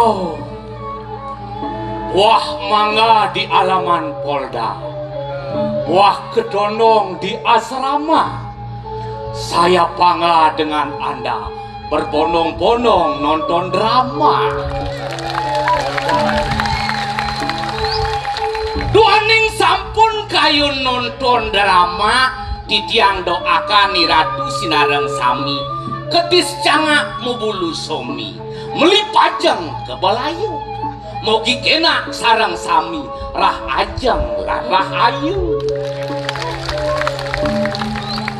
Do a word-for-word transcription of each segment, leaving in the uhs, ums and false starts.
Oh, wah mangga di alaman Polda, wah ketondong di asrama. Saya bangga dengan Anda berbondong-bondong nonton drama. Duaning sampun kayun nonton drama, titiang doakan Ni Ratu sinareng sami, kedis cangak mubulu somi, meli pajeng ke belayu. Mogi kenak sareng sami rah ajeng lan rah ayu.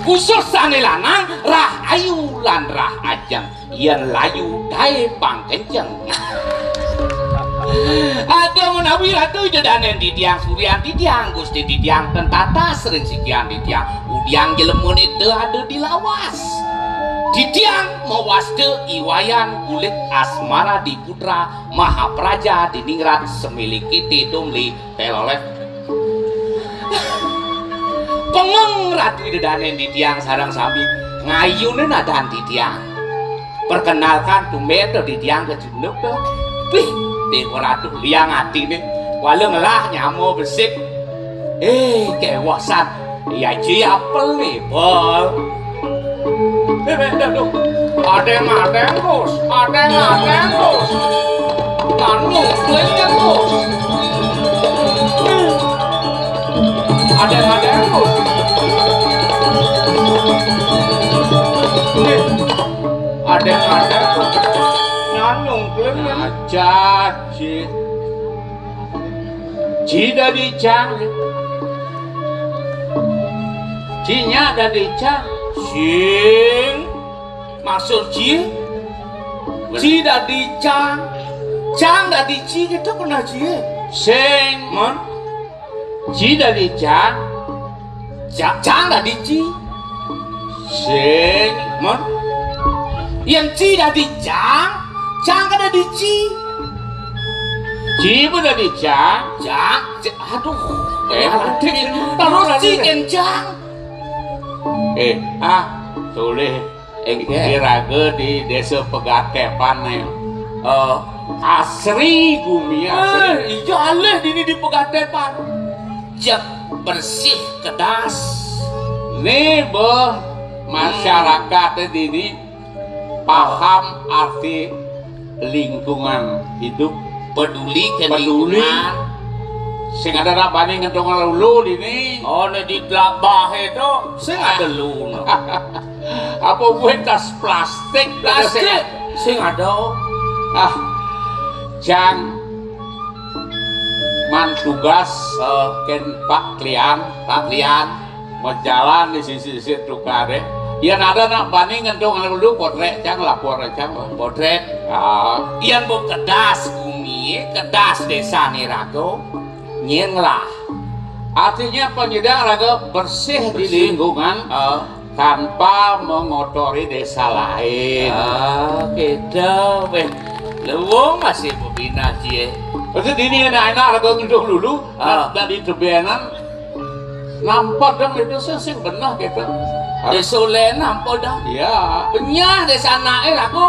Khusus sane lanang rah ayu lan rah ajeng. Yen layu dae pang kenceng. Aduh menawi Ratu Ida Danen titiang, Suryan titiang, Gusti titiang, ten tatas ring sikian titiang. Udiang jelemone te ada di lawas. Titiang mawasta I Wayan Kulit Asmara Diputra Mahapraja Diningrat Semili Kiti Tumli Telolet. Pengeng Ratu Ida Danen titiang sareng sami ngayunin adan titiang. Perkenalkan tumben to titiang kejunuk to. Pih, Dewa Ratu liang atine. Wala ngelah nyama besik. Eh, kewosan. Ya ji apel nih, Pol. Eh, eh, aduh. Adeng-adeng, Bos. Adeng-adeng, Bos. Anu, kuenya, Bos. Adeng-adeng, Bos. Eh, adeng-adeng, Bos. Nanu, kuenya. Aja, Ji. Ji dadi cang. Ji nya dadi cang. Sing. Maksud ji? Ji dadi cang. Cang dadi ji gitu pernah ji. Sing. Mon? Ji dadi cang. Cang, cang dadi ji. Sing. Mon? Yang ji dadi cang. Cang kan dadi ji. Ji pun dadi cang. Cang. Cang. Aduh. Eh, terus ji kencang. Eh, ah, tulis. Ing Iraga di Desa Pegatepan nih. Eh, asri gumi asri. Eh, iya alih dini di Pegatepan. Cek bersih kedas. Nih beh masyarakat dini paham arti lingkungan hidup, peduli ke peduli lingkungan. Sing ada nak bani ngentong lulu dini. Oh, ne di telabah itu sing ada lu. Apa buat tas plastik? Plastik sing ada. Ah, Cang man tugas, eh, ken Pak Klian, Pak Klian. Majalan di sisi-sisi tukare. Yan ada nak bani ngentong lulu potret cang lapor cang lah. Potret. Ah. Yan bu kedas bumi, kedas desa nirago. Nyen lah. Artinya penyedang raga bersih di lingkungan, eh, tanpa mengotori desa lain. Ah, gitu. Weh, lewong masih bebina cie. Maksud ini enak-enak raga ngentong lulu, ah, dari tebenan. Nampak dong itu sih sing benar gitu. Desolen nampak dong. Iya. Benyah desa nae aku.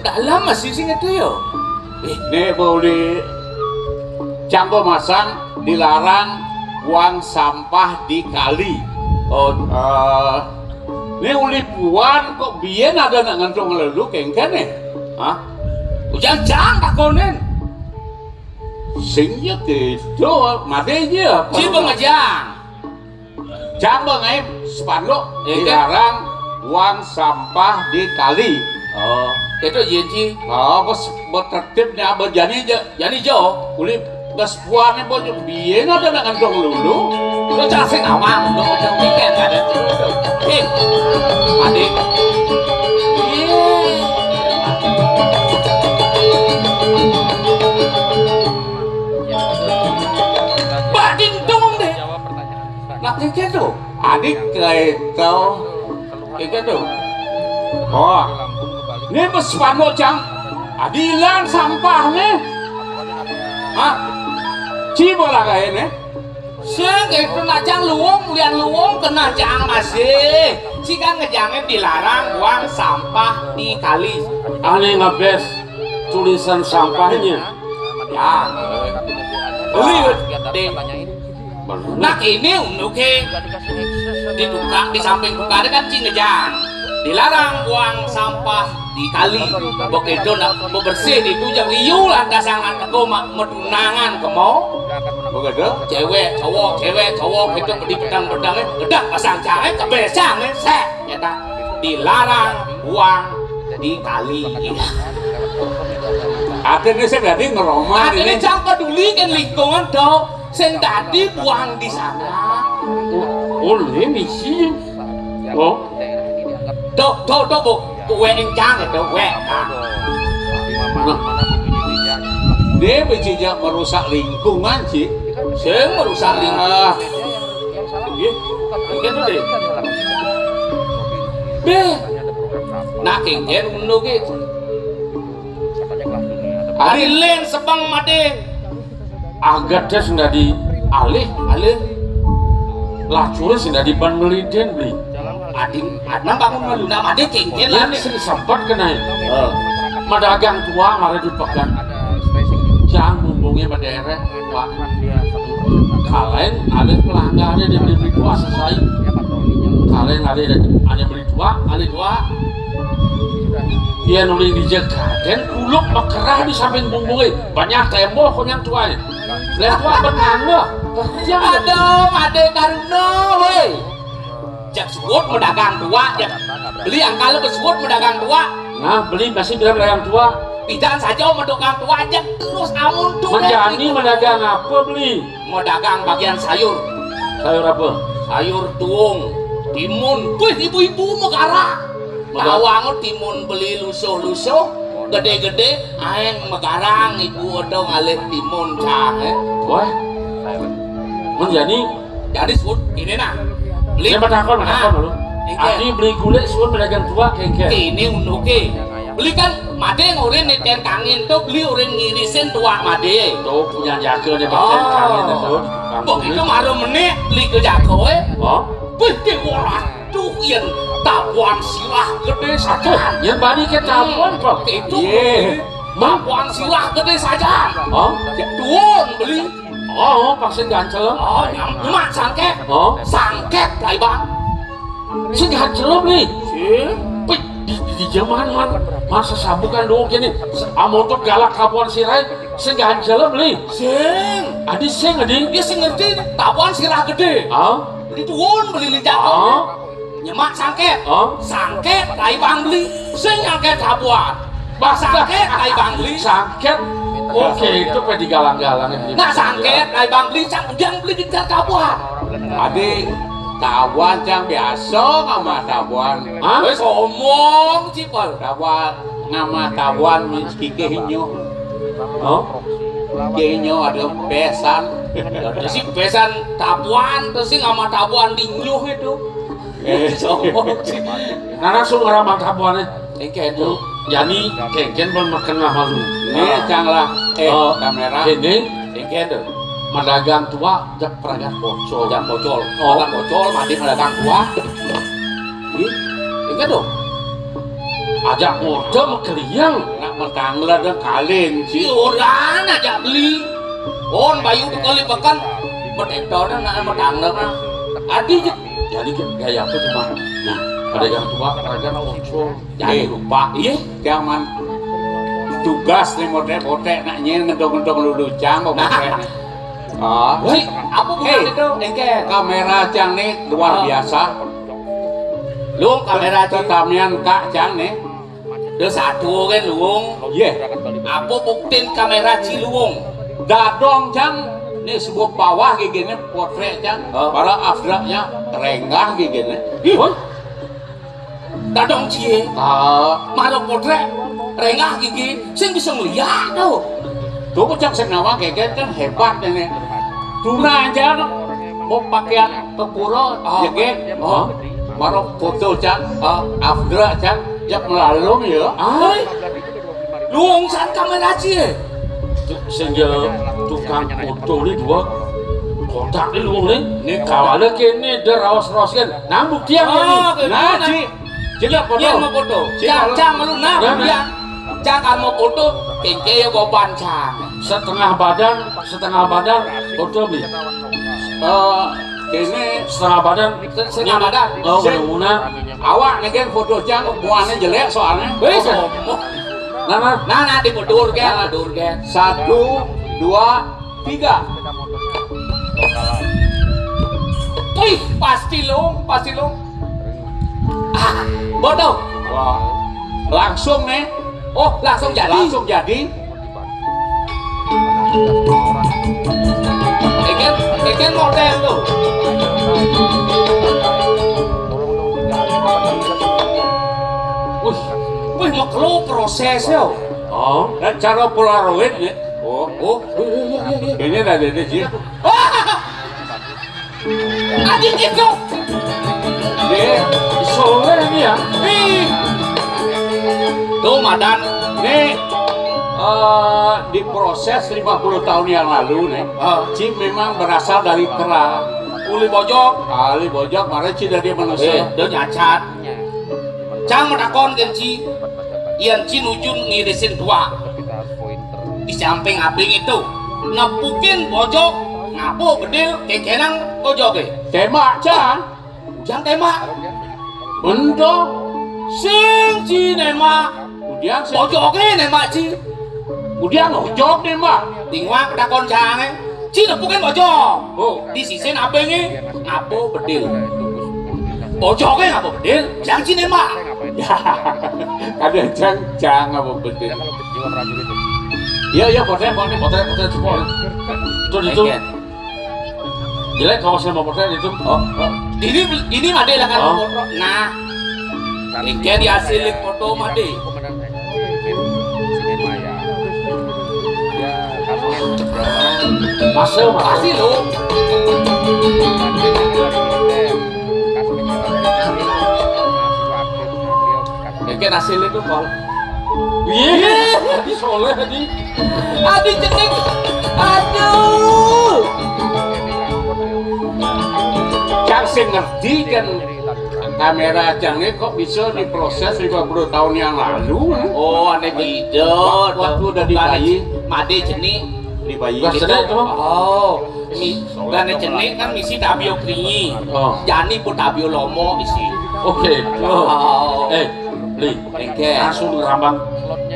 Dalam masih sing itu yo. Eh, nih boleh canggo masang dilarang buang sampah di kali. Oh, eh, nih uli puan kok biyen ada nak ngantung lelu kengken nih. Hah? Ujang jang takonin. Sing ya gitu, mati aja. Coba ngejang. Jang bang ae spanduk dilarang buang sampah di kali. Oh, itu yen ji. Oh, bos, bos tertib nya bos jani je. Jani jo. Uli bos puan bos biyen ada nak ngantong lulu. Lo cah sing awang, lo cah weekend ada. Eh, adik. Iya. Badin dong deh. Nah, kaya gitu. Adik kayak tau. Kaya gitu. Oh. Ini bos pano cang. Adilan sampah nih. Hah? Ci bola kayak nih. Sing itu nak cang luwung, lian luwung kena cang masih. Ci kan ngejangin dilarang buang sampah di kali. Aneh ngebes. tulisan sampahnya. Ya. Beli, Ding. Nah, ini unduké di tukang, di samping tukangé kan cing ngejang. Dilarang buang sampah di kali. Begitu nak bebersih di tujang liu lantas sangat teko mak medunangan kemo. Begitu? Cewek, cowok, cewek, cowok, itu di petang-petangnya, udah pasang cangé, kebesang, sek, ya tak? Dilarang buang di kali. Akhirnya saya jadi ngeroma. Akhirnya ini. Jangan peduli kan lingkungan dong. Sing dadi buang di sana. Oh, oh, ini misi. Oh. Dok, dok, dok, bu. Kuwe encang itu, kuwe. Nah. Dia bencinya merusak lingkungan sih. Sing merusak lingkungan. Ah. Nggih. Mungkin deh. Beh. Nah, kengken ngono ki. Ari lén sebeng mati. Agadé sing dadi alih, alih. Lacuré sing dadi ban melidén, Bli. Ading, adang bangun meluna mati kengken lah. Yén sing sempet kenaé. Heeh. Madagang tua mara di pekan. Jang mumbungé mederek, Pak. Kalain alih pelanggané di beli tua selesai. Kalain alih, alih beli tua, alih tua. Yén uli dijagaken kuluk mekerah di samping punggungé. Banyak tembok konyang tuaé. Lén tua benang loh. Kerja. Aduh, Madé Karuna, woi. Jak suud medagang tua, jak beli angkal besuud medagang tua. Nah, beli masih bilang medagang tua. Pidan saja medagang tua, jak terus amun tuh. Menjani medagang apa, beli? Medagang bagian sayur. Sayur apa? Sayur tuung, timun. Wih, ibu-ibu megara. Bawang timun beli lusuh-lusuh, gede-gede, aéng megarang ibu odong alih timun cah, eh. Wah. Mun jani. Jadi suud ini nah. Beli. Saya bertakon, bertakon dulu. Adi beli gulai suud pedagang tua kengken. Ini unduké. Beli kan Madé ngurin nitén kangin tuh, beli urin ngirisin tua Madé. Tuh punya jaga dia pakai kangin tuh. Begitu maru menit beli ke jago, eh. Oh. Wih, déwa. Duh, yén tabuhan sirah gedé sajan. Yén bani ke tabuhan, Pak. Itu. Yé. Tabuhan sirah gedé sajan. Oh. Duun beli. Oh, pas sing gancel. Oh, nyam, nyemak sangkét. Oh. Sangkét, Bang. Sing gancel beli. Sing. Wih, di, di, di zaman man, masa sabukan dong kene. Amotot galak tabuhan sirah. Sing gancel beli. Sing. Adi sing, adi. Dia sing ngerti tabuhan sirah gedé. Ah. Beli duun, beli lincah. Ah. Nyemak sangkét. Hah? Sangkét, kai bang beli. Sing nyangkét tabuhan. Bah, sangkét, kai bang beli. Sangkét. Oke, itu pe digalang-galang ini. Nah, sangkét, kai bang beli, cang biang beli di tabuhan. Adi, tabuhan cang biasa ngama tabuhan. Hah? Wis omong, Cipel. Tabuhan ngama tabuhan mis kikih inyo. Hah? Kikih inyo ada pesan. Ada si pesan tabuhan, terus si ngama tabuhan di nyuh itu. Eh, sombong sih. Nah, langsung orang mantap buahnya. Engke itu. Jani kengken pun makenah malu. Nih, cang lah. Eh, oh, kamera. Ini. Engke itu. Madagang tua, jak peragat pocol. Jak pocol. Oh. Peragat pocol, mati madagang tua. Ih, engke tuh. Ajak modal keliang. Nak matangler dan kalin sih. Orang ajak beli. On bayu tuh kali pekan. Betetor nak matangler. Adi je. Jadi gaya apa cuma? Nah, ada yang tua, ada yang pocol. Jadi lupa. Iya, jangan tugas nih motek-motek nak nyen ngedong-ngedong lulucang kok motek. Ah, woi, apa bukan itu? Engke kamera cang nih luar biasa. Luung kamera cang. Tetamian kak cang nih. Ada satu kan luung. Iya. Apa buktin kamera Ciluung? Dadong cang nih sebut bawah gigine potrek cang. Oh. Para afdraknya renggah gigine. Ih. Dadong cie. Ah. Maro potrek renggah gigi sing bisa ngeliat tuh. Tuh cang sing nawang geger kan hebat ini. Tuna aja mau pakaian kepuro, ah, jeget. Oh. Maro foto cang, ah, afdra cang, jak melalung ya. Ah. Luung san kamera cie. Sehingga tukang foto ini dua kotak ini luung ini. Ini kawale kene der raos-raos kan. Nang bukti yang ini. Nah, ci. Cina foto. Yang mau foto. Cang, cang malu nah, nah, nah. Cang kan mau foto. Kéngkén ya goban cang. Setengah badan, setengah badan, foto bi. Eh, ini setengah badan, setengah badan. Oh, sing, awak nih kan foto cang, muanya jelek soalnya. Wis. Nah, nah. Nah, nah, dimundur kan, mundur kan. Satu, dua, tiga. Wih, pasti lo, pasti lo. Ah, bodoh. Wah. Langsung nih. Oh, langsung jadi. Langsung jadi. Ikan, ikan model tuh. Wih, wih, mau kelo prosesnya. Oh, dan cara Polaroid ya. Oh, oh, iya, iya, iya, iya. Ini ada di sini. Anjing itu. Dia soleh ini ya. Ih. Tuh, Madan. Nih, eh, diproses lima puluh tahun yang lalu nih. Ah. Ci memang berasal dari kera. Uli bojog. Uli bojog, mara ci dari manusia. Eh, dia nyacat. Cang matakon kén ci, yén ci nuju ngirisin tuak. Di samping abing itu, nepukin bojog, ngapa bedil, kéngkénang bojogé. Tembak, Cang. Ujang tembak. Bento. Sing ci nembak. Ujang sing. Bojogé nembak ci. Ujang ojog nembak. Tinguak takon cangé. Ci nepukin bojog. Oh. Di sisin abingé, ngapa bedil. Bojogé ngapa bedil, Cang ci nembak. Ya. Ada Cang, Cang ngapa bedil. Iya, iya, potret, potret, potret, potret, cepol. Itu, itu. Oke. Jelek kalau saya mau potret itu. Oh, oh. Ini, ini mah dia lah kan. Oh. Nah. Engké diasilik foto mah deh. Masih, masih lo. Engké hasilnya tuh, Pol. Iya, soleh tadi. Adi cenik. Aduh. Cang sing ngerti kan. Kamera cangé kok bisa diproses lima puluh tahun yang lalu, eh? Oh, ané bida. Wa-, waktu udah di bayi. Madé cenik. Di bayi. Wah, gitu. Sedih tuh. Oh. Ini, ané cenik kan misi tabio krinyi. Oh. Jani pun tabio lomo misi. Oke. Oh. Eh, Li. Engké. Langsung ngerambang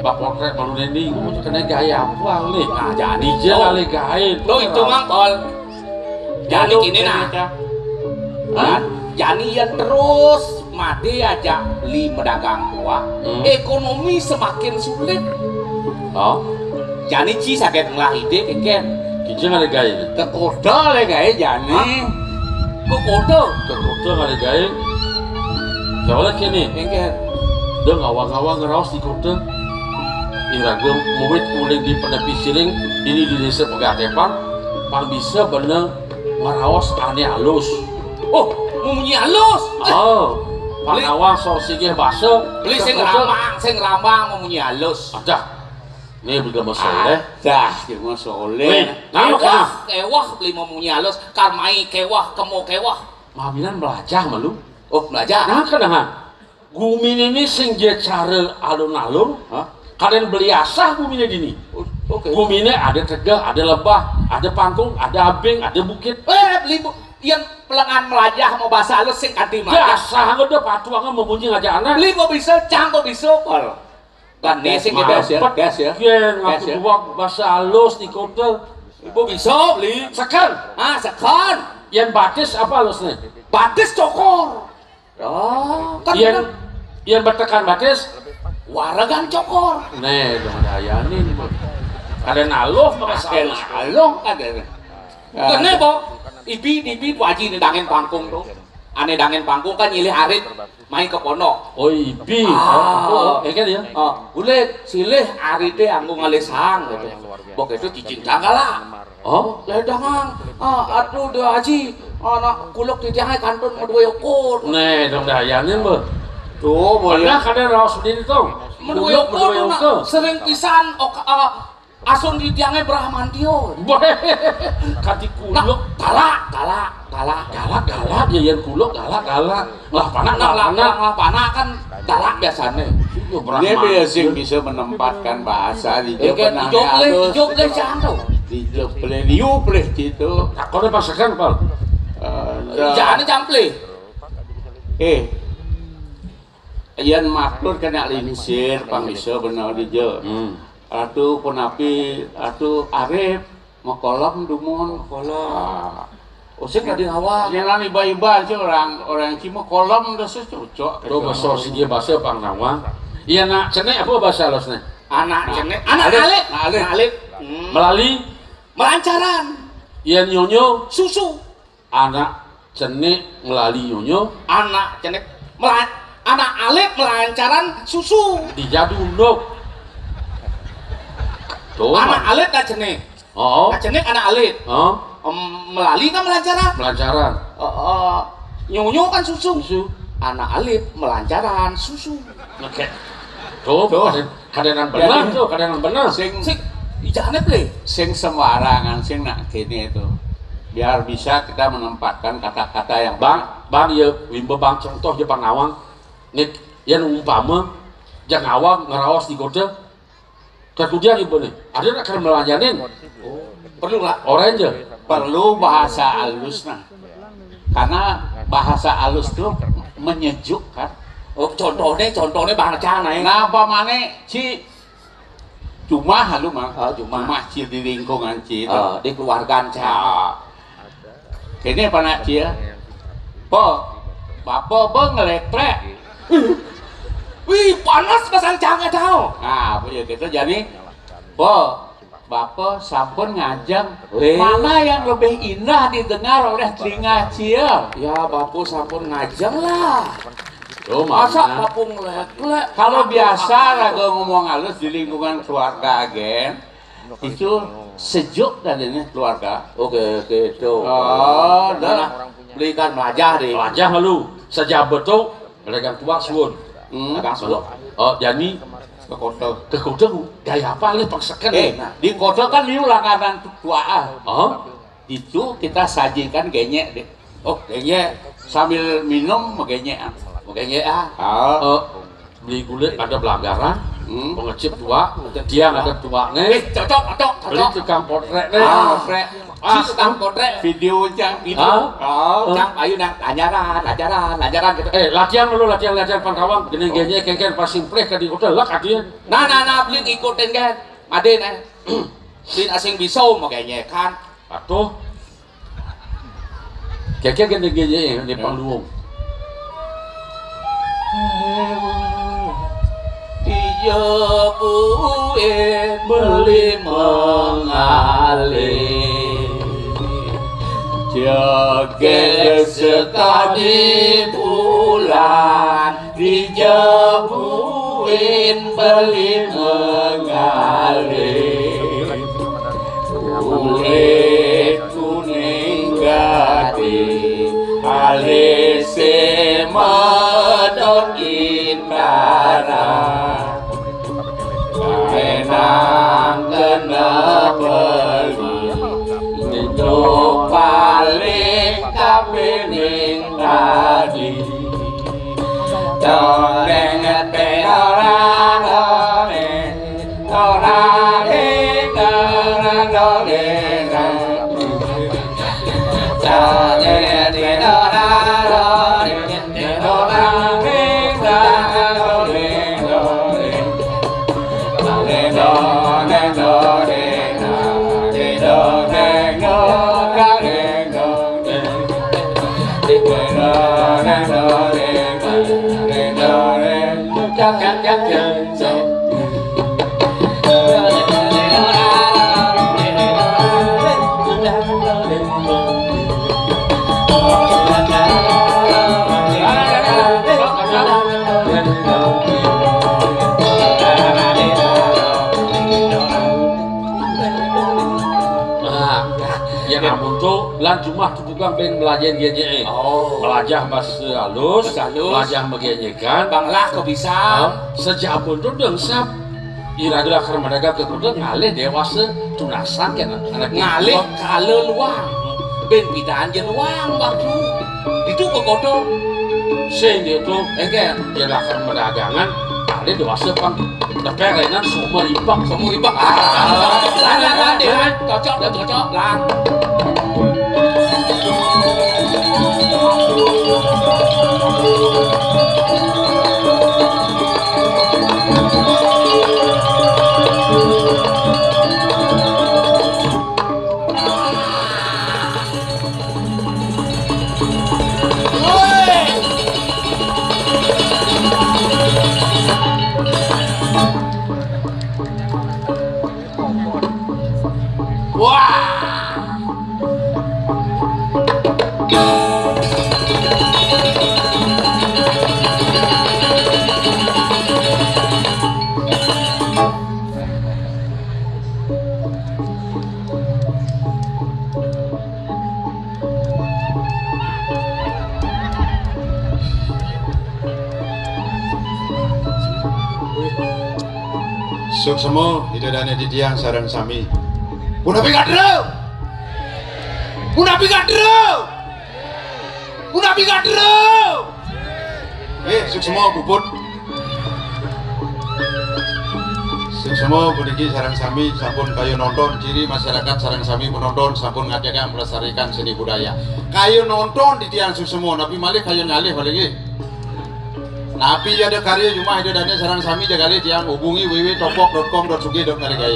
bak potret malu Dendi. Kena gaya apa, Li? Nah, jani. Dia kali gaya. Tuh, itu mah, Pol. Jani gini nah. Hah? Jani yang terus mati aja li medagang tuak. Hmm. Ekonomi semakin sulit. Oh. Jani ci sakit ngelah ide kengken. Kijang ada gaé. Ke kota le gaé jani. Hah? Ke kota? Ke kota ada gaé. Jawab lagi nih. Kengken. Dia ngawang-ngawang ngeraos di kota. Iraga murid uling di penepi siring, dini di desa Pegatepan, pang bisa bener ngeraos ané alus. Oh, memunyi alus. Oh, pang nawang sor sigih basa. Beli sing rambang, sing rambang memunyi alus. Adah, ini beli masoleh. Adah, beli masoleh. Wih, kéwah, kéwah beli memunyi alus. Karmai kéwah, kemo kéwah. Maminan melajah malu. Oh, melajah. Nah, kenahan. Guminé ini sing ja cara alun-alun, hah? Kadén beli asah guminé dini. Oh, oke. Guminé ada tegeh, ada lebah, ada pangkung, ada abing, ada bukit. Eh, beli bu-, yang pelengan melajah mau bahasa halus sing kanti melajah. Dasar udah patuangan memunyi aja anak. Beli mau bisa, cang mau bisa, Pol. Kan nih sing kita gas ya, gas ya. Gas ya. Ngaku dua bahasa halus di kota. Ibu bisa beli. Sekan. Ah, sekan. Yang batis apa halusnya? Batis cokor. Oh, kan yén, bener. Yén betekan batis, waregan cokor. Nih, dong dayanin. Ada naluh, ada naluh, ada. Kéné, Pol. Ibi, ibi, Bu Aji nih dangin pangkung tuh. Ané dangin pangkung kan nyilih arit, main ke pondok. Oh, ibi. Ah. Oh, oh, ya kan ya? Oh, ulit, silih arité anggo ngalih sang gitu. Bok itu cicing tanggala. Oh, ledangan. Ah, aduh, Déwa Aji. Anak kuluk titiangé kantun madua yokut. Nih, dong dayanin, Bos. Tuh, boy. Padahal kadén raos sendiri, Tong. Madua yokut, sering pisan, ok, ah, asun titiangé Bramantio. Boy, kati kuluk. Nah, galak, galak, galak. Galak, galak, ya, yén kuluk, galak, galak. Lah, panak, nah, lah, panak. Lah, panak kan galak biasanya. Dia biasa bisa menempatkan bahasa di dia. Ijo pernah ijo pelih, halus. Ijo pelih canto. Ijo pelih, liu pelih gitu. Takone pasekan, Pal. Eh, jane jamplih. Eh, yen matur kena lingsir, pang bisa bener dija. Hmm. Ratu punapi, Ratu Arif, makolom dumun. Makolom. Ah. Oh, sing tadi awak. Yen lan iba-iba aja orang, orang cuma kolom dah cocok. Tuh, basa siji basa pang nawang. Iya, nak cenik apa basa halusne? Anak cenik, anak alit. Anak alit. Anak alit. Hmm. Melali. Melancaran. Iya, nyonyo. Susu. Anak cenik melali nyonyo. Anak cenik mela-, anak alit melancaran susu. Dijadu unduk. Tuh, anak alit nak cenik. Oh. Nak cenik anak alit. Oh. Em, melali kan melancaran. Melancaran. Eh, eh, nyonyo kan susu. Susu. Anak alit melancaran susu. Oke. Tuh, tuh. Kadenan benar tuh, kadenan benar. Sing, sing, ijane, Ple. Sing sembarangan, sing nak kene itu. Biar bisa kita menempatkan kata-kata yang Bang, Bang, ya, wimba Bang contoh ya Bang Nawang. Nih, yang umpama, yang awang ngeraos di kota, kemudian ibu nih, ada nak kena melanjanin? Oh, perlu lah. Orang aja. Perlu bahasa halus nah. Karena bahasa halus tuh menyejukkan. Oh, contohnya, contohnya bahasa nih. Nah, umpamane, Ci, cuma halu mah. Oh, cuma. Cuma, Ci, di lingkungan, Ci, itu. Oh, di keluarga, Ci. Ah. Kene apa nak, Ci, ya? Po, bapa, ba ngeleklek. Wih, panas pasang cang tau. Nah, apa ya kita jadi, po, Bapa sampun ngajeng. Weh. Mana yang lebih indah didengar oleh telinga Cia? Ya, Bapa sampun ngajeng lah. Tuh, masa Bapa ngeleklek? Kalau biasa raga ngomong halus di lingkungan keluarga, gen, itu sejuk dan ini keluarga. Oke, oke, tuh. Oh, nah, dah. Nah, belikan melajah deh. Melajah lalu. Sejak betul, Legang tua suun. Hmm. Legang suun. Oh, jani ke kota. Ke kota, gaya apa le pakseken? Eh, nah, di kota kan liu langganan tuaan. Oh. Itu kita sajikan genyek deh. Oh, genyek. Sambil minum, genyek. Genyek, ah. Ah. Oh, beli gula ada belanggaran, hmm, pengecip tua, tiang ada tuaknya. Eh, cocok, cocok, cocok. Beli tukang potret nih. Ah, potret. Ah, si tukang potret. Video cang itu. Ah. Oh, cang ayu nang lanjaran, lanjaran, lanjaran gitu. Eh, latihan dulu, latihan, latihan pangkawang. Gini, gini, kengken, pasing pleh, kadi hotel, lak, adian. Nah, nah, nah, beli ngikutin kan. Made, nah. Beli asing bisa, makanya kan. Atuh. Kengken, gini, gini, ini pangluung. Dijepuin beli mengalih. Jegeg sekadi bulan, dijepuin beli mengalih. Kulit kuning gading, alise medot indaran. Kaenang kena beli, itu paling kapining tadi. Doreng, doreng, doreng. Nah, yang amun tu, lan jumah tu tukang ben melajen genyek, eh. Oh. Melajah bahasa halus, bahasa halus. Melajah megenyekan. Bang lah kok bisa. Ah, sejak amun tu dengsap. Iraga lakar madagang ka kuda ngalih dewasa tunasan kena anak ngalih kala luang. Ben pidan ja luang waktu. Itu ka kuda. Sing ditu, engken, ya lakar madagangan. Dewasa pang. Tekerenan sumber imbang, sumber imbang. Ah, lah, lah, lah, deh, lah. Cocok, dah cocok, lah. Wah. Suksma, Ida Dane titiang sareng sami. Punapi kadru? Punapi kadru? Punapi kadru? Eh, suksma puput. Suksma puniki sareng sami sampun kayun nonton, ciri masyarakat sareng sami penonton sampun ngajagang melestarikan seni budaya. Kayun nonton titiang suksma, napi malih kayun ngalih malih nggih. Napi ada karya jumah Ida Dane sareng sami jagalih tiang hubungi w w w topok dot com dot sugih dot ngalih gaé.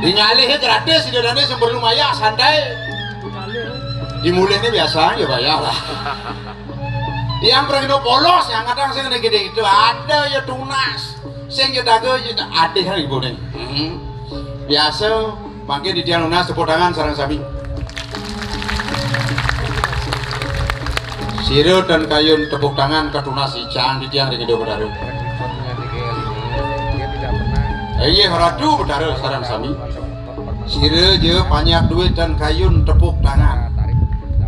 Di ngalih gratis Ida Dane sing perlu mayah santai. Di mulihne biasa ya bayar lah. Tiang pragina polos yang kadang sing gedé itu ada ya tunas. Sing ya daga ya adih hari ibune. Hmm. Biasa mangke titiang nunas tepuk tangan sareng sami. Sira tan kayun tepuk tangan katunas icang titiang ring Ida Betara. Inggih Ratu Betara sareng sami. Sira ja panyak duit tan kayun tepuk tangan.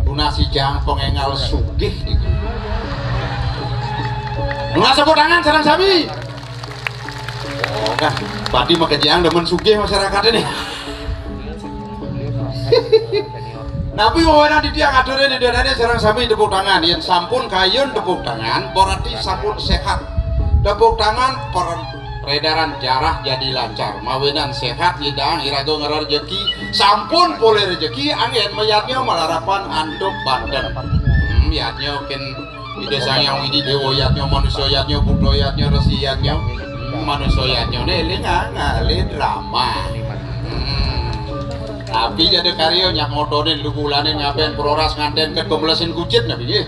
Tunas icang pengéngal sugih niku. Nunas tepuk tangan sareng sami. Oh, kan, pati makejang demen sugih masyarakat ini. Napi wewenang titiang aturin Ida Dane sareng sami tepuk tangan. Yén sampun kayun tepuk tangan, berarti sampun sehat. Tepuk tangan, peredaran darah jadi lancar. Mawinan sehat, nyidang iraga ngrerejeki, sampun polih rejeki, anggén mayadnya malarapan antuk banten. Hmm, yadnya kin Ida Sang Hyang Widi Dewa yadnya, manusa yadnya, Buddha yadnya, Resi yadnya. Hmm, manusa yadnya né éling, ah, ngalih drama. Hmm. Tapi jadi karya nyak motonin lukulane ngaben proras nganten ket pemelesin kucit napi nggih.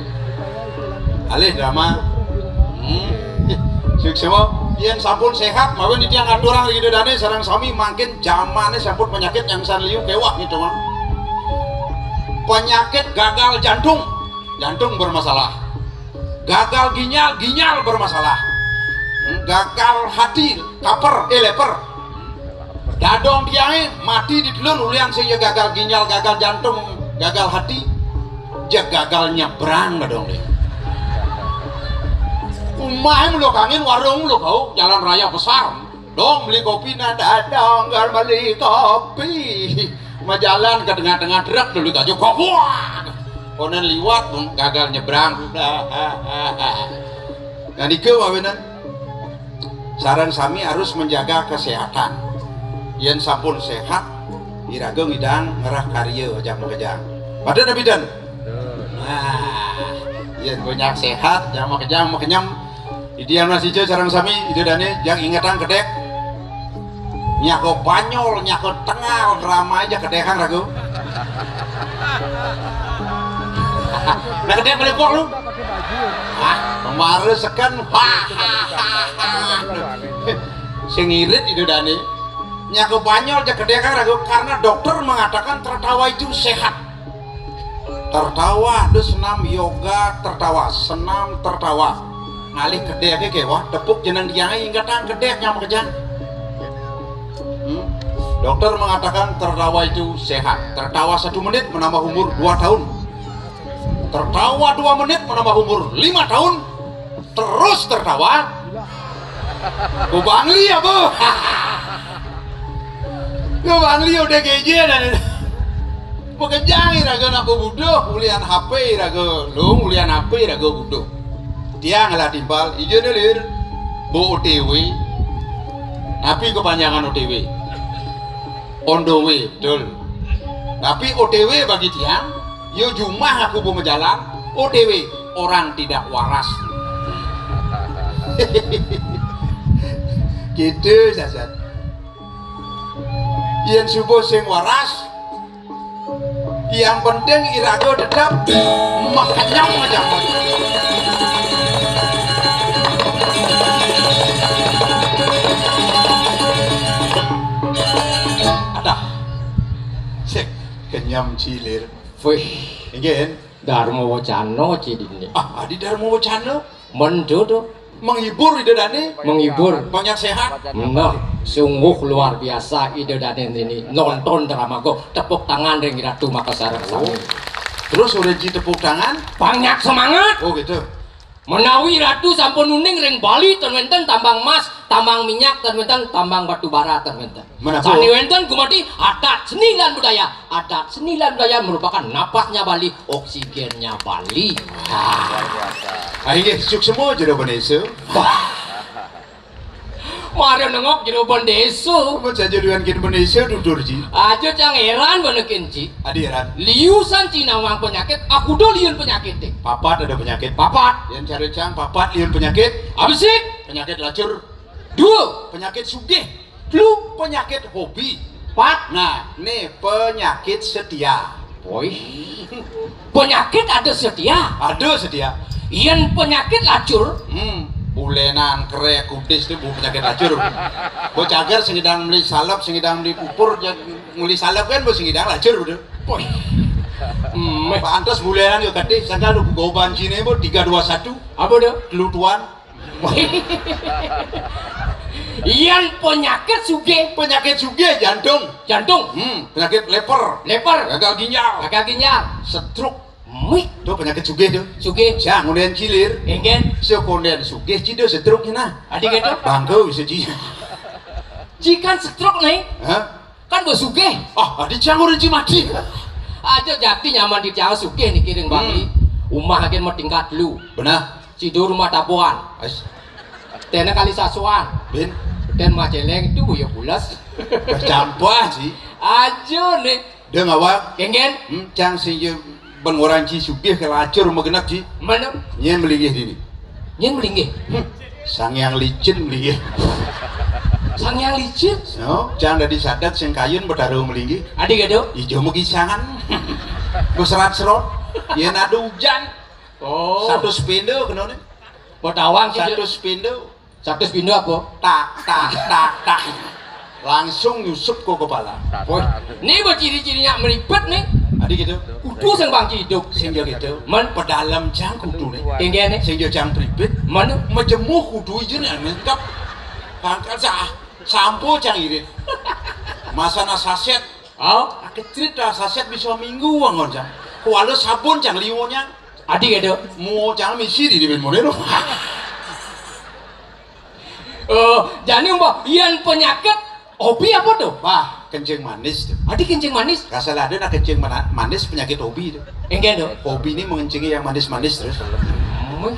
Alih drama. Hmm. Suksma, yén sampun sehat, mawon titiang aturang ring Ida Dane sareng sami mangkin jamane sampun penyakit yang san liu kewah gitu mah. Penyakit gagal jantung, jantung bermasalah. Gagal ginjal, ginjal bermasalah. Hmm, gagal hati, kaper, eh, leper. Dadong tiange mati di telun ulian sing ya gagal ginjal, gagal jantung, gagal hati. Ja gagal nyebrang dadong dia. Umah melokangin warung melokau jalan raya besar. Dong beli kopi nah dadong gal beli kopi. Majalan ke tengah-tengah truk dulu aja kopi. Konen liwat gagal nyebrang. Nah, nika mawinan. Sareng sami harus menjaga kesehatan. Yén sampun sehat, iraga ngidang ngerah karya ajak makejang. Pada nabi dan. Nah, yén banyak sehat, jang makejang makenyem. Titiang masih sareng sami, Ida Dane, jang ingetang kedék. Nyako Banyol, nyako Tengal, ramai aja kedékang ragu. Nah, kedék melipok lu. Ah, kemarin seken. Sing irit Ida Dane. Nyako Banyol aja kedékang ragu karena dokter mengatakan tertawa itu sehat. Tertawa, ada senam yoga tertawa, senam tertawa. Ngalih kedék kewah, tepuk jeneng tiang ingetang kedék nyama kejang. Hmm? Dokter mengatakan tertawa itu sehat. Tertawa satu menit menambah umur dua tahun. Tertawa dua menit menambah umur lima tahun. Terus tertawa. Ku Bangli ya, Bu? Ku Bangli udah geje dan makejang iraga nak buduh, ulian H P iraga, lu ulian H P iraga buduh. Tiang lah timpal, ijo deh, Lir. Bu O T W. Tapi kepanjangan O T W. On the way, betul. Tapi O T W bagi tiang, yo jumah aku bu majalan, O T W, orang tidak waras. Gitu, Sasan. Yén suba sing waras, yang penting iraga tetep makenyem aja. Adah. Sik, kenyem cilir. Wih, inggih. Dharma Wacana ci dini. Ah, adi Dharma Wacana. Mén to. Menghibur Ida Dané. Menghibur. Banyak sehat. Nah, sungguh luar biasa Ida Dané niki nonton drama go. Tepuk tangan ring Ratu Makasareng sami. Terus udah ji tepuk tangan. Banyak semangat. Oh, gitu. Menawi Ratu sampun uning ring Bali ten wénten tambang emas, tambang minyak ten wénten, tambang batu bara ten wénten. Menapa? Sane wénten gumanti adat seni lan budaya. Adat seni lan budaya merupakan napasnya Bali, oksigennya Bali. Ah. Ah, inggih, suksma Jero Bendesa. Mara nengok Jero Bendesa. Mun saja duan kin Bendesa tutur ji. Aja cang heran benekin ci. Adi heran. Liusan ci nawang penyakit, aku do liun penyakit deh. Papat ada penyakit. Papat. Yang cari cang papat liun penyakit. Abisik. Penyakit lacur. Dua. Penyakit sugih. Lu penyakit hobi. Pat. Nah, nih penyakit setia. Woi. Penyakit ada setia. Ada setia. Yén penyakit lacur. Hmm, bulenan, kerek, kudis itu bu penyakit lacur. Bu cager sing idang meli salep, sing idang meli pupur, meli salep kan bu sing idang lacur betul. Woi. Hmm. Pantes bulenan yo kadih, sangkal lu goban sini bu tiga dua satu. Apa dah? Kelutuan. Yén penyakit sugih. Penyakit sugih jantung. Jantung. Hmm, penyakit lever. Lever. Gagal ginjal. Gagal ginjal. Stroke. Mik. Tuh penyakit sugih tuh. Sugih. Cang, unden cilir. Inggih. Sekonden sugih cida stroke nah. Adi gitu. Bangku bisa ji. Jikan stroke nih. Hah? Kan bos sugih. Ah, adi cang udah ji mati. Aja jati nyaman di cang sugih niki ring Bali. Hmm. Umah agen mah tingkat lu. Benar. Cido rumah tabuan. Ais. Tena kali sasuan. Bin. Ten maceleng itu ya pulas. Bercampur sih. Aja nih. Dia ngawak. Kengen. Hmm, cang sing je ben orang ci sugih ke lacur magenap ci. Mana? Nyen melinggih dini. Nyen melinggih. Hmm. Sang yang licin melinggih. Sang yang licin. No, cang dari sadat sing kayun betara melinggih. Adi gado. Ijo megisangan. Beserat serot. Yen ada hujan. Oh. Satu spendo kena ni. Betawang satu spendo. Satu spendo apa? Tak, tak, tak, tak. Langsung nyusup ke kepala. Woi, ni berciri-cirinya meripet ni. Adi gitu. Kudu sing bangki hidup. Sing dia gitu. Men pedalem cang kudu ni. Tinggi ni. Sing dia cang pripit. Mana? Mejemuh kudu ijo ni lengkap. Pangkal sah. Sampo cang irit. Masana saset. Oh, kecrit dah saset bisa minggu angon cang. Kuala sabun cang liwonya. Adi gitu. Mau cang misi di di ben model. Oh, jani umpah, yén penyakit hobi apa tuh? Wah, kencing manis tuh. Adi kencing manis? Kasal ada nak kencing mana- manis penyakit hobi tuh. Enggak tuh. Hobi ini mengencingi yang manis-manis terus. Hmm.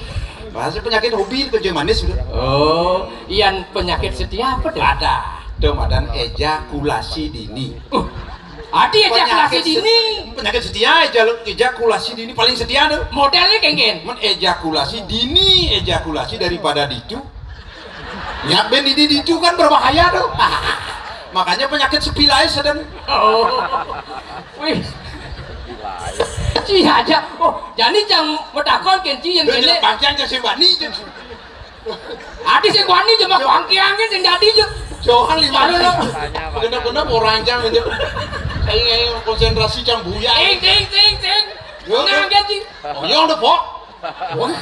Bahasa penyakit hobi kencing manis tuh. Oh, yén penyakit setia apa tuh? Ada. Tuh madan ejakulasi dini. Uh, adi ejakulasi penyakit dini. Penyakit setia eja- ejakulasi dini paling setia tuh. Modelnya kengken. Men ejakulasi dini, ejakulasi daripada ditu. Ya, ben ini itu kan berbahaya tuh. Makanya penyakit sepi lain sedang. Oh. Wih. Ci aja. Oh, jani cang matakon kén ci yén. Dia ngene. Tidak panjang cang sing wani cang. Adi sing wani cuma kuangkiangke sing dadi yo. Johan lima. Bener-bener orang cang itu. Saya konsentrasi cang buya. Ting ting ting ting. Yo, nah, yo. Ganti. Oh, yo udah, Pok. Wah,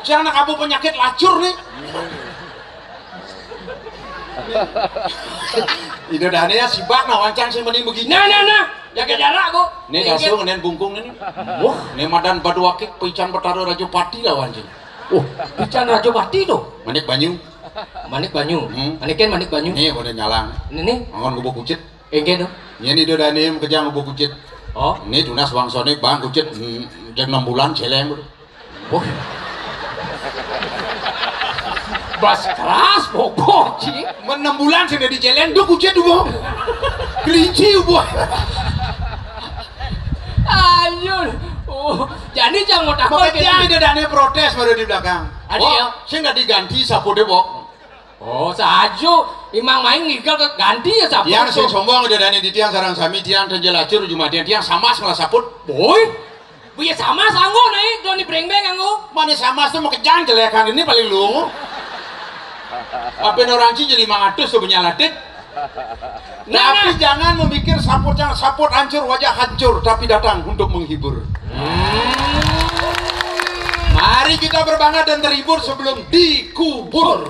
cang nak apa penyakit lacur nih? Ida dane ya sibak nah wancang sing mending begini. Nah, nah, nah. Jaga jarak, Bu. Nih, dasu ngenen bungkung nih. Wah, nih madan badu akik pican Betara Rajapati lah wancing. Oh, pican Rajapati tuh. Manik banyu. Manik banyu. Hmm. Manikin manik banyu. Nih, udah nyalang. Ini nih. Angon gubuk kucit. Engke tuh. Yen ida dane kejang gubuk kucit. Oh. Ini tunas wangsone bang kucit, hmm, jam enam bulan celeng. Wah. Bas keras, bobok, cing. Men enam bulan sing dadi célénduk, ujé duwong. Kelinci, ubuh. Ayo. Oh, jadi cang mau takon. Makanya ada dane protes baru di belakang. Adi, oh, ya? Sing nggak diganti saputné, Bok. Oh, saja. Imang main ngigel ke ganti ya saput. Tiang sing sombong ada dane di tiang sarang sami, tiang tenjel acur, jumadian tiang sama salah saput. Boy. Buya sama sanggo naik, doni brengbeng anggo. Mana sama tuh mau kejang jelekan ini paling lu. Apa orang Cina lima ratus tuh punya latit. Nah, tapi nah, jangan memikir saput, jangan saput hancur, wajah hancur, tapi datang untuk menghibur. Mari kita berbangga dan terhibur sebelum dikubur.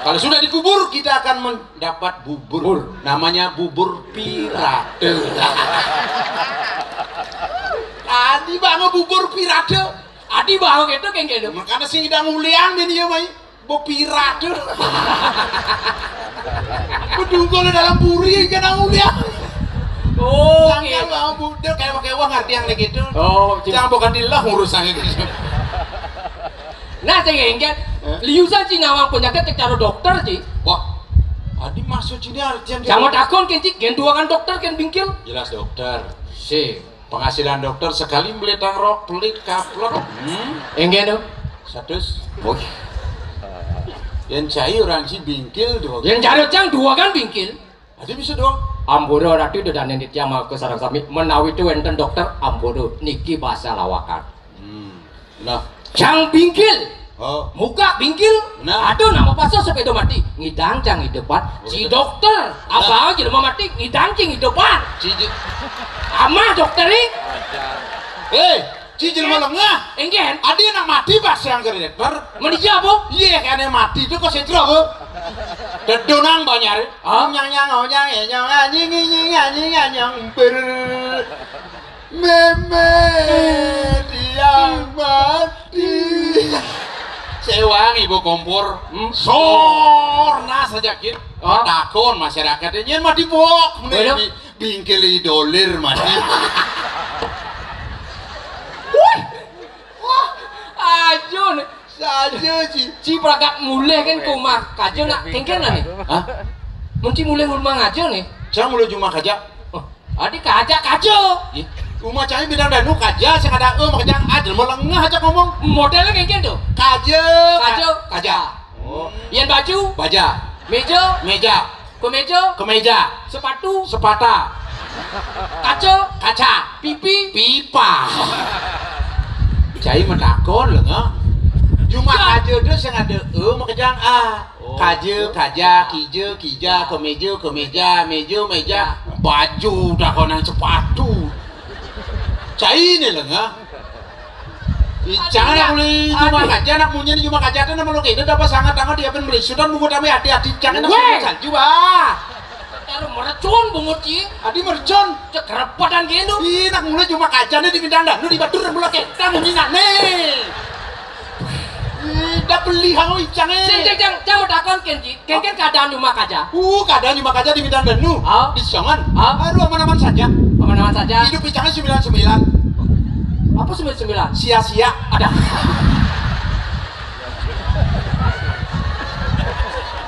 Kalau sudah dikubur, kita akan mendapat bubur. Bur. Namanya bubur pirate. Adi banget bubur pirate. Adi banget gitu, kayak gitu. Makanya sing udah nguliang dia, mai. Bo pirate. Bedungkul dalam puri kan aku dia. Oh, sangkal oke. Mau budek kayak pakai uang ngerti yang kayak gitu. Oh, cing. Jangan bukan di lah urusannya gitu. Nah, sing engke. Eh? Liusan ci nawang penyakit cek cara dokter, ci. Wah, adi maksud ini artian. Jangan takon, ken, ci, gen dua kan dokter, ken bingkil. Jelas dokter. Si. Penghasilan dokter sekali beli tangrok, pelit, kaplok. Hmm? Enggak dong. Satu. Woi. Yang cai orang si bingkil dua. Yang cari cang dua kan bingkil. Aja bisa dong. Ampura ratu itu dan yang ditia mau ke sarang sami menawi itu enten dokter ampura niki bahasa lawakan. Hmm. Nah. Cang bingkil. Oh. Muka bingkil. Nah. Aduh, nama pasal sepeda mati. Ngidang cang hidupan. Oh, si dokter. Nah. Apa aja mau mati? Ngidang cing hidupan. Cici. Amah dokter ini. Eh, cici mau lengah. Enggak. Ada anak mati pas yang ke dokter. Menija apa? Iya, kayaknya mati itu kok sedro apa? Dedonang banyak. Ah? Nyang nyang oh nyang eh nyang anjing anjing anjing anjing ber. Meme, tiang mati. Sewang ibu kompor. Hmm? Sorna saja kin. Oh. Takon masyarakat ini mati bok. Bingkil idolir mati. Wih. Wah, aja nih. Saja sih. Ci pragat mulai kan ke rumah kaja nak kengkeng lah nih. Hah? Mungkin mulai rumah ngaja nih. Saya mulai cuma kaja. Oh. Adi kaja kaja. Ih, rumah cai bidang danu kaja sing ada eh makanya aja mau lengah aja ngomong. Modelnya kayak gitu. Kaja. Kaja. Kaja. Oh. Yang baju. Baja. Meja. Meja. Kemeja. Kemeja. Sepatu. Sepata. Kaca. Kaca. Pipi. Pipa. Cai menakon lengah. Cuma kaja tu sing ada eh makanya ah. Kaja, kaja, kija, kija, kemeja, kemeja, meja, meja, baju, takonan sepatu. Cai ni lengah. Jangan aku ni cuma kaja, anak munyi ni cuma kaja tu nama lo kena dapat sangat tangan dia pun beli sudah bungut kami hati-hati jangan nak salju bah. Karo merecun bungut ci. Adi merecun. Cek kerepotan gini. Ih, nak mulai cuma kaja ni di bintang dan lu di batur mulai kita munyi nak ni. Ih, dah beli hang icang eh. Sing, sing, sing, sing, mau takon ken ci. Kengkeng keadaan cuma kaja. Uh, keadaan cuma kaja di bintang danu. Ah. Di Songan. Ah. Aduh, aman-aman saja. Aman-aman saja. Hidup icangnya sembilan sembilan. Apa sembilan sembilan? Sia-sia. Ada.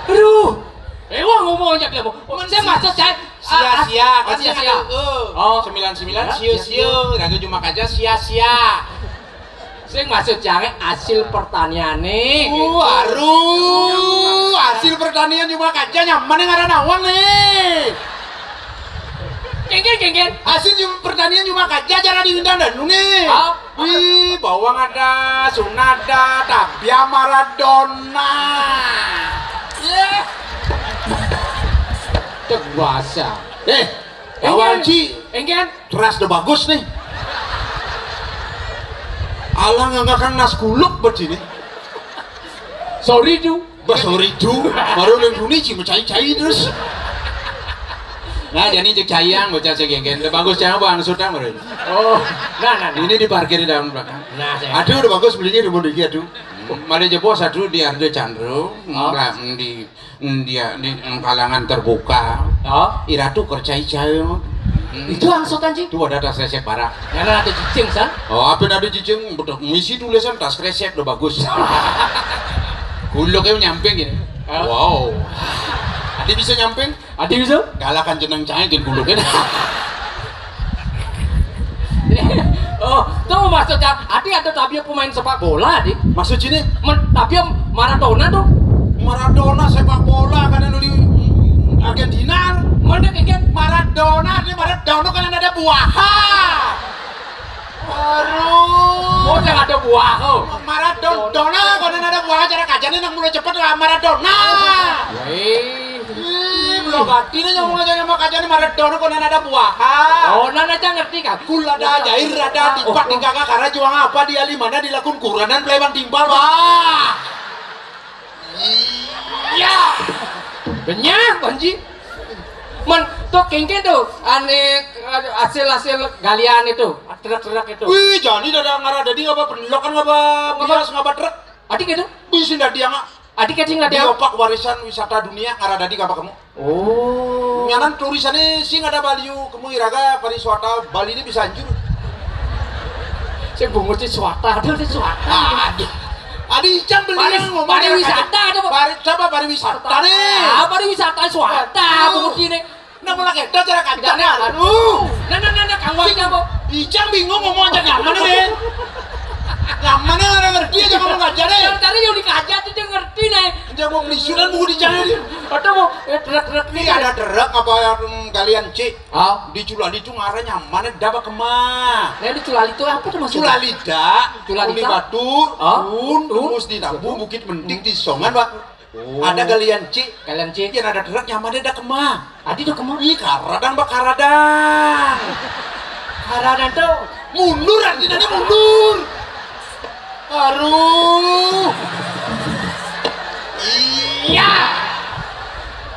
Aduh. Eh, wah ngomong aja kamu. Saya maksud saya sia-sia kan sia-sia. Oh. Sembilan sembilan sio-sio. Ragu cuma kaja sia-sia. Sing maksud jange hasil pertanian nih. Uh, aduh, hasil pertanian cuma kaja nyaman nih ngaran awang nih. Kengkeng, kengkeng. Hasil pertanian cuma kaja cara diundang dan nih. Wih, bawang ada, Suna ada, tapi Maradona. Iya. Dewasa. Eh, bawang ci. Enggen. Teras udah bagus nih. Alah nggak kan nas kuluk bet sini. Sorry tuh. Bah sorry tuh. Baru lu duni ci mencai-cai terus. Nah, jadi cek cayang bocah segenggen. Udah bagus cayang bang sutang baru. Oh, nah nah. Ini diparkir di dalam belakang. Nah, aduh udah bagus belinya udah mau dikit aduh. Malah jebos satu di Arde Chandro, di di kalangan terbuka. Oh. Iratu kercai cai. Itu angsutan ci. Itu ada tas resep barang. Yang ada cicing san. Oh, apa ada cicing? Betul. Misi tulisan tas resep udah bagus. Guluk e nyamping ngene. Hah? Wow. Adi bisa nyamping? Adi bisa? Kalahkan jeneng cangé gén guluk e. Oh, tuh maksudnya, Adi ada tabia pemain sepak bola, Adi. Maksud sini? Men, tabia Maradona tuh. Maradona sepak bola kan di Argentina. Mana kayak Maradona, ini Maradona kan ada buah. Aduh. Oh, yang ada buah, oh. Maradona, kono ada buah cara kajane nang mulai cepet lah Maradona. Wih. Ih, belum mati nih ngomong aja sama kajane Maradona, kono ada buah. Oh, nana aja ngerti kan? Kula ada air, ada di pat di kakak karena juang apa di alimana dilakukan kuranan plebang timpal, wah. Iya. Benyah, Panji. Men, tuh kengken tuh, ane hasil-hasil galian itu, truk-truk itu. Wih, jani dada ngarah dadi ngapa penlokan ngapa bias ngapa truk. Adi gitu? Wih, sing dadi yang Adi kecing dadi yang opak warisan wisata dunia ngarah dadi ngapa kamu? Oh. Nyanan tulisannya sing ada Bali, kamu iraga pariwisata Bali ini bisa hancur. Saya bungut sih swata, aduh sih swata. Aduh. Adi icang beli Pari-, ngomong pariwisata ada, Pak. Pari-, coba pariwisata nih. Ah, pariwisata swata, bungut ini. Nah, mulai kita cara kancana. Aduh. Nah, nah, nah, nah, kang Wahid apa? Icang bingung ngomong aja nyaman nih. Nyaman nih, nggak ngerti aja ngomong aja deh. Dari tadi yang dikajat itu ngerti nih. Aja mau pelisuran mau dicari. Ada mau, eh, truk-truk ini ada truk apa yang kalian cek? Ah. Di Culali itu ngarah nyaman dah apa kemah? Nah, di Culali itu apa tuh maksudnya? Culalita, Culalita? Uli Batur, ah? Un, terus di Nabu, Bukit Mentik, di Songan, Pak. Oh. Ada galian ci. Galian ci. Yang ada truk nyaman dah kemah. Adi tuh kemah. Ih, karadang, Pak, karadang. Karadang tuh. Mundur, artinya dia mundur. Aduh. Iya.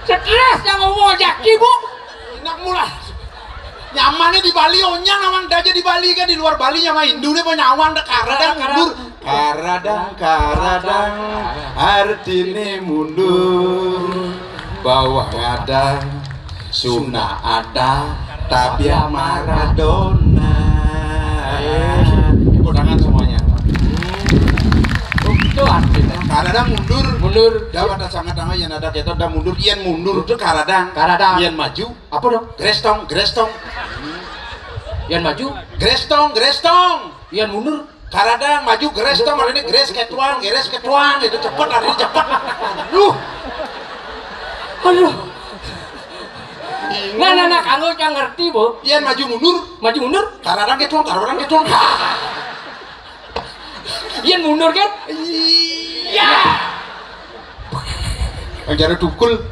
Stres yang ngomong aja, Bu. Enak mula. Nyamannya di Bali, onyang namang aja di Bali kan, di luar Bali nyaman Hindu nih, apa nyawang dah karadang mundur. Karadang, karadang, artine mundur. Bawah ada, Suna ada, tapi Maradona. Tepuk tangan semuanya. Itu artinya. Karadang mundur. Mundur. Dah pada sangat tangan yang ada kita dah mundur. Yang mundur itu karadang. Karadang. Yang maju. Apa dong? Grestong, grestong. Yang maju. Grestong, grestong. Yang mundur. Karadang maju geres dong, hari ini geres ketuang, geres ketuang, itu cepet, hari ini cepet. Aduh. Aduh. Nah, nah, nah, kamu yang ngerti, Bu. Yang maju mundur. Maju mundur. Karadang ketuang, karadang ketuang. Yang mundur kan? Iya. Yang cara tukul.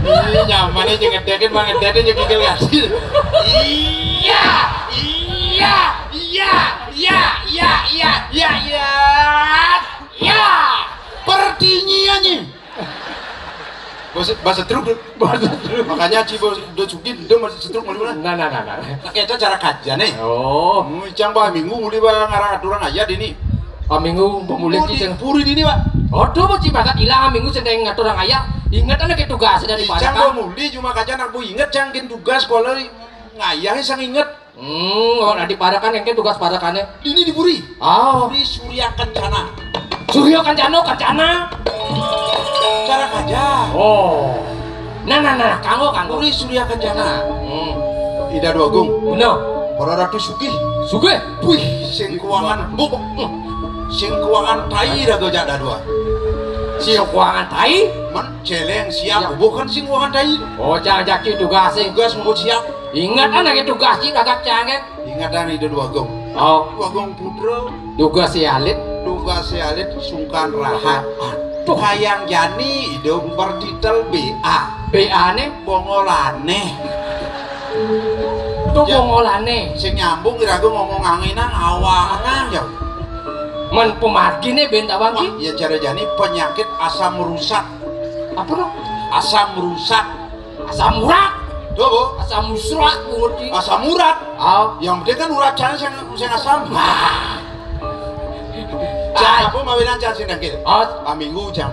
Ih, nyaman aja ngedekin, mah ngedekin aja gigil kasih. Iya, iya, iya, iya, iya, iya, iya, iya, iya. Pertinyiannya. Bahasa, bahasa truk, Dut. Bahasa truk. Makanya Ci Bos, Dut Sugi, Dut masih setruk, mana? Nah, nah, nah, nah. Nah, kita cara kaja nih. Oh. Hmm, cang bah minggu mulai bah ngarang aturan aja di ini. Ah, minggu mulai di puri di ini, Pak. Aduh, Ci, masa hilang minggu sedang ngatur orang ayah. Ingat anak itu tugas dari Padang. Cang bah mulai cuma kaja anak bu inget cang kin tugas sekolah ngayah sang inget. Hmm, oh, nah di Parakan yang tugas Parakannya. Ini di Puri. Ah. Puri Surya Kencana. Surya Kencana, Kencana. Cara kaja. Oh. Nah, nah, nah, kanggo, kanggo. Puri Surya Kencana. Hmm. Ida Dwagung. Bener. Para Ratu Sugih. Sugih. Wih, sing kuangan buk. Hmm. Sing kuangan tai dah gajah dadua. Sing kuangan tai? Men celeng siap, bukan sing kuangan tai. Oh, jangan jaki tugas sih. Tugas mau siap. Ingat anak itu tugas sih kagak canggih. Ingatan Ida Dwagung. Oh. Dwagung Putra. Tugas si alit. Tugas si alit sungkan rahat. Aduh. Hayang jani Ida bertitel B A. B A ne? Bongolane. Tuh bongolane. Sing nyambung iraga ngomong anginang awangan ya. Men pemargine ben tawang ki? Ya cara jani penyakit asam rusak. Apa dong? Asam rusak. Asam urat. Tuh, Bu. Asam musrak, Bu, ngerti. Asam urat. Ah. Yang penting kan urat jangan sing, sing asam. Jangan apa mawinan jangan sing dengkil. Ah. Paminggu jam.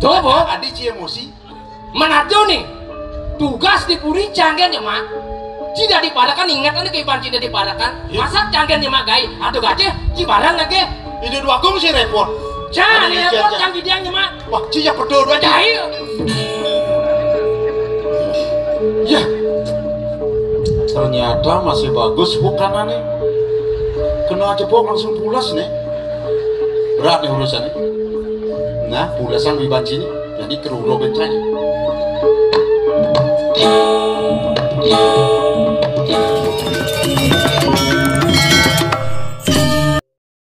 Tuh, Bu. Adi ci emosi. Menado nih. Tugas di puri jangan ya, Mak. Ci dadi parekan, inget anu ka iban ci dadi parekan. Iya. Masa canggen nyemak gaé, atuh gajéh, ci bareng gé. Ini dua kong si repot. Cang, aduh, ini iya, repot, iya, cang di dia nyemak. Wah, ci ya pedul dua. Jahil. Ya. Ternyata masih bagus bukanannya. Kena jebok langsung pulas nih. Berat nih urusannya. Nah, pulasan wibanci nih. Jadi keruro bencana.